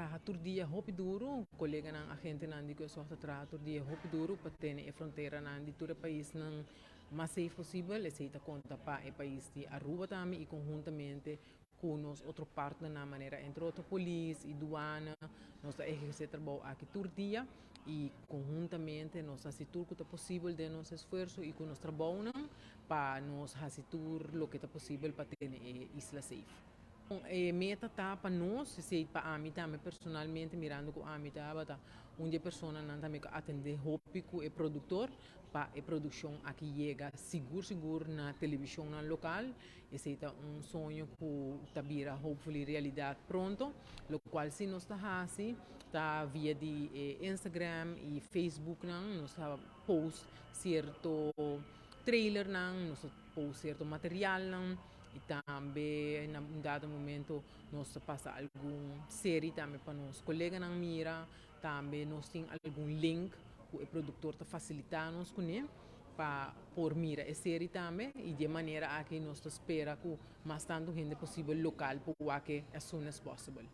traha tur dia hopi duro, coleganan, agentenan di Kustwacht ta traha tur dia hopi duro pa tene e fronteranan di tur e paisnan mas safe posibel. Esey ta conta pa e pais di Aruba tambe y conhuntamente cu nos otro partnernan, manera entre otro polis y douane, nos ta eherce trabou aki tur dia y conhuntamente nos ta haci tur cu ta posibel den nos esfuerso y cu nos trabounan pa nos haci tur loke ta posibel pa tene e isla safe. E meta ta pa nos, esey pa ami tambe personalmente, mirando cu ami tabata un di e personanan tambe cu atende hopi cu e productor pa e produccion aki yega sigur sigur na televisionnan local. Esey ta un soño cu ta bira hopefully realidad pronto, locual si nos ta haci ta via di Instagram y Facebooknan, nos ta post cierto trailernan, nos ta post cierto materialnan y tambe na un dado momento nos ta pasa algun serie tambe pa nos coleganan mira. Tambe nos tin algun link cu e productor ta facilita nos cune pa por mira e serie tambe y di e manera aki nos ta spera cu mas tanto hende posibel local por wak as soon as possible.